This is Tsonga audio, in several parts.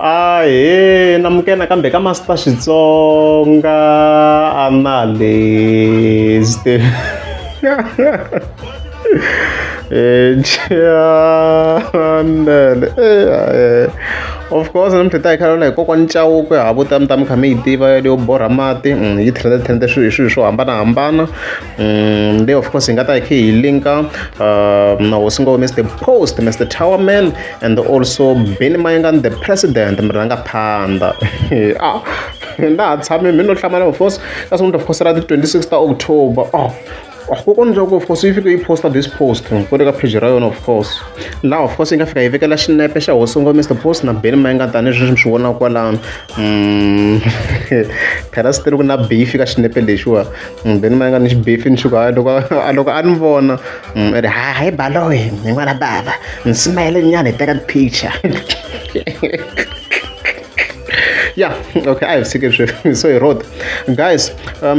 Ahee namukela nakambe ka Master Xitsonga Analyst channel of course namuntlha hi ta hi kha hi kokwani Chauke ha vo ta mi ta mi kha mi yi tiva yo borha mati yi trend trend swilo hi swilo swo hambanahambana leyi of course hi nga ta hi kha hi linka na hosi ngome Mr Post Mr Towerman and also Benny Mayengani the president murangaphandha ah na ha tshami mi no hlamala of course ka siku of course ra ti 26 ta October oh kokwani Chauke of course yi fike yi posta this post kwale ka page ra yona of course laha of course yi nga fika yi vekela xinepe xa hosi ngo Mr Post na Benny Mayengani tanihileswi mi swi vonaka kwalano phela still ku na beef ka xinepe lexiwa Benny Mayengani xi beef ni xi ku hayi loko loko a ni vona i ri hayi baloyi hi n'wana bava ni smile nyana hi teka ti-picture yeah okay a hi tshike sweswi so hi road guys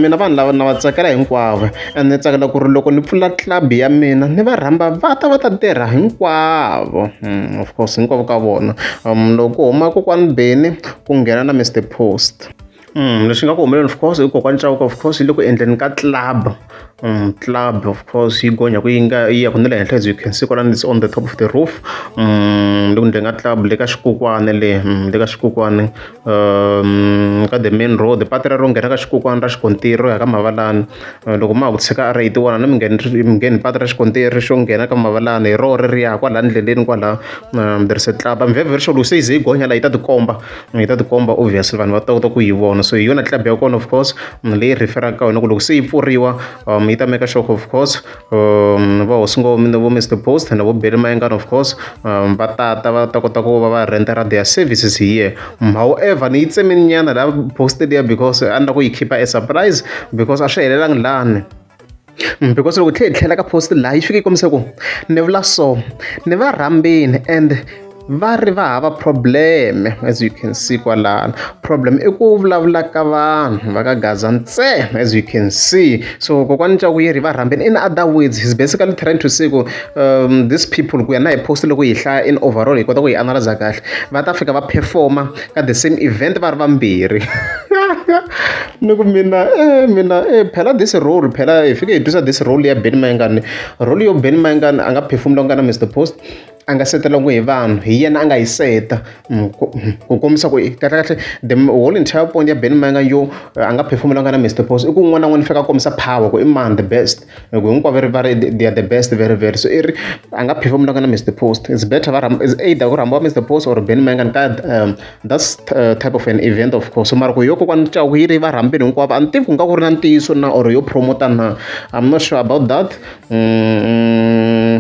mina vanhu lava na va tsakela hinkwavo and ni tsakela ku ri loko ni pfula club ya mina ni va rhamba va ta va ta tirha hinkwavo of course hinkwavo ka vona loko ku huma kokwani Benny ku nghena na Mr Post lexi nga ku humeleni of course i kokwani Chauke of course yi le ku endleni ka club club of course yi gonya ku yi nga yi ya ku na le henhla as you can see kwalano it's on the top of the roof le ku endleni ka club le ka xikukwani le le ka xikukwani ka the main road patu rero nghena ka xikukwani ra xikontiri ro ya ka Mavalani loko ma ha ku tshika R 81 a ni mi ngheni mi ngheni patu ra xikontiri xo nghena ka Mavalani hi roho reriya kwala ndleleni kwala there is a club I'm very very sure loko se yi ze yi gonya la yi ta tikomba yi ta tikomba obviously vanhu va ta kota ku yi vona so hi yona club ya kona of course leyi referaka ka yona ku loko se yi pfuriwa yi ta make sure of course va hosi ngome vo Mr Post na vo Benny Mayengani of course va tata va ta kota ku va va rent-era their services here however ni yi tsemini nyana la post liya because a ni lava ku yi keep a surprise because a swi helelangi lani because loko hi tlhela hi tlhela ka post laha yi fike yi kombisa ku ni vula so ni va rhambini and va ri va hava problem as you can see kwalano problem i ku vulavula ka vanhu va ka Gaza ntsena as you can see so kokwani Chauke yi ri va rhambini in other words he's basically trying to say ku these people ku ya na hi post loko hi hlaya in overall hi kota ku yi analyze kahle va ta fika va performa ka the same event va ri vambirhi ni ku mina mina phela this role phela hi fike hi twisa this role ya Benny Mayengani role yo Benny Mayengani a nga perform nga na Mr Post a nga setelangi hi vanhu hi yena a nga yi seta ku kombisa ku kahle kahle the whole entire point ya Benny Mayengani yo a nga perform nga na Mr Post i ku un'wana na un'wana fika a kombisa power ku i mani the best ku hinkwavo va ri they are the best very very so i ri a nga perform nga na Mr Post it's better va rhamba is either ku rhambiwa Mr Post or Benny Mayengani ka that's type of an event of course mara ku yo kokwani Chauke yi ri va rhambile hinkwavo a ni tivi ku nga ku ri na ntiyiso na or yo promota na I'm not sure about that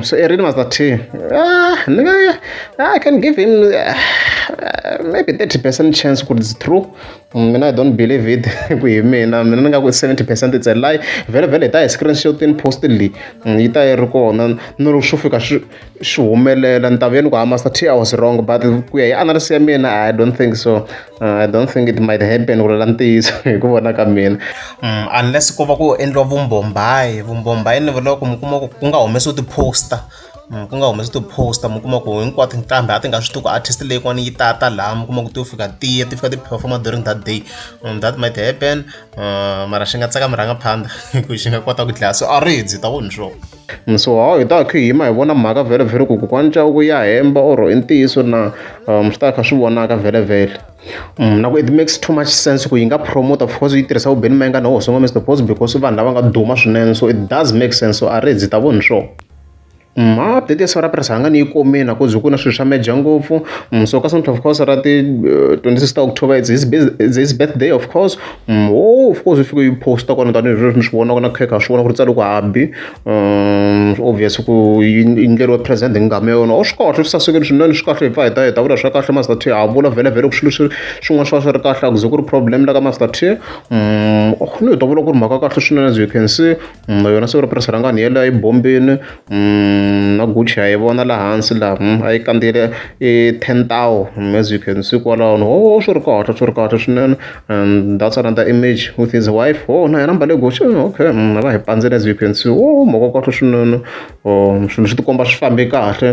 so Erin Master T nigga, I can give him maybe 30% chance ku it's true mina I don't believe it ku hi mina mina ni nga ku 70% it's a lie vhele vhele hi ta hi screenshot in post leyi yi ta yi ri kona no loko swo fika swi swi humelela ni ta vuya ni ku ha Master T I was wrong but ku ya hi analysis ya mina I don't think so I don't think it might happen ku vula ntiyiso hi ku vona ka mina unless ko va ku endliwa vumbombayi vumbombayi ni vula ku mi kuma ku ku nga humesiwi ti-poster ku nga humesiwi ti-poster mi kuma ku hinkwato tinqambi a ti nga swi tivi ku artist leyin'wana yi tata laha mi kuma ku ti yo fika tiya ti fika ti performa during that day that might happen mara xi nga tsaka murhangaphandha ku xi nga kota ku dlaya so a ri ta voni swona so hawu hi ta kha hi yima hi vona mhaka vhele vhele ku kokwani Chauke ya hemba or i ntiyiso na swi ta kha swi vonaka vhele vhele na ku it makes too much sense ku yi nga promote of course yi tirhisa vo Benny Mayengani na hosi Mr Post because vanhu lava nga duma swinene so it does make sense so a ri ta voni swona update ya siku ra Rhangani yi komile a ku ze ku na swilo swa major ngopfu so ka of course ra ti 26 ta October it's his, it's his birthday of course oh of course yi fike yi posta kona tanihileswi mi swi vonaka na cake ha swi vona ku ri tsale ku happy obvious ku yi endleriwe present hi nghamu ya yona o swi kahle swi sasekile swinene swi kahle hi pfa hi ta hi ta vula swa kahle Master T ha vula vhele vhele ku swilo swi swin'wana swi va swi ri kahle a ku ze ku ri problem la ka Master T ni hi ta vula ku ri mhaka kahle swinene as you can see yona siku ra Rhangani yeleyo yi bombini Na Gucci ha yi vona laha hansi laha a yi kandziyele i ten thou as you can see kwalano. Oh swi ri kahle swi ri kahle swinene and that's another image with his wife. Oh na yena mbale Gucci okay va hi pandzile as you can see. Oh mhaka kahle swinene. Oh swilo swi tikomba swi fambe kahle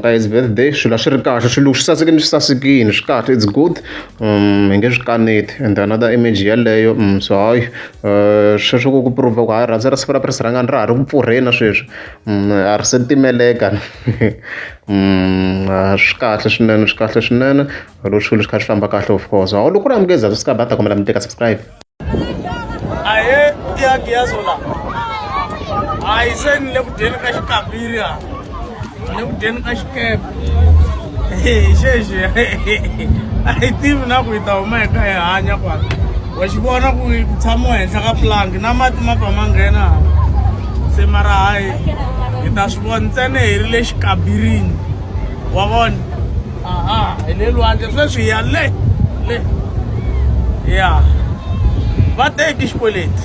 ka his birthday swilo a swi ri kahle swilo swi sasekile swi sasekile swi kahle it's good hi nge swi kaneti and another image yeleyo so hayi sweswo ku ku prove ku hayi rhandza ra siku ra Prince Rhangani ra ha ri ku pfurheni na sweswi a ri se timeleka swi kahle swinene swi kahle swinene loko swilo swi kha swi famba kahle of course loko ku ri amukeza subscribe a ta kombela mi teka subscribe. Ahee ya giyazola hayi se ni le ku dyeni ka xikambiri ha ni le ku dyeni ka xikepe xexi a hi tivi na ku hi ta huma hi kha hi hanya kwala wa xi vona ku ku tshamiwa henhla ka pulangi na mati ma pfa ma nghena se mara hayi hi ta swi vona ntsena hi ri le xikabirini wa vona aha hi le lwandle sweswi hi ya le le ya va teki xikweleti.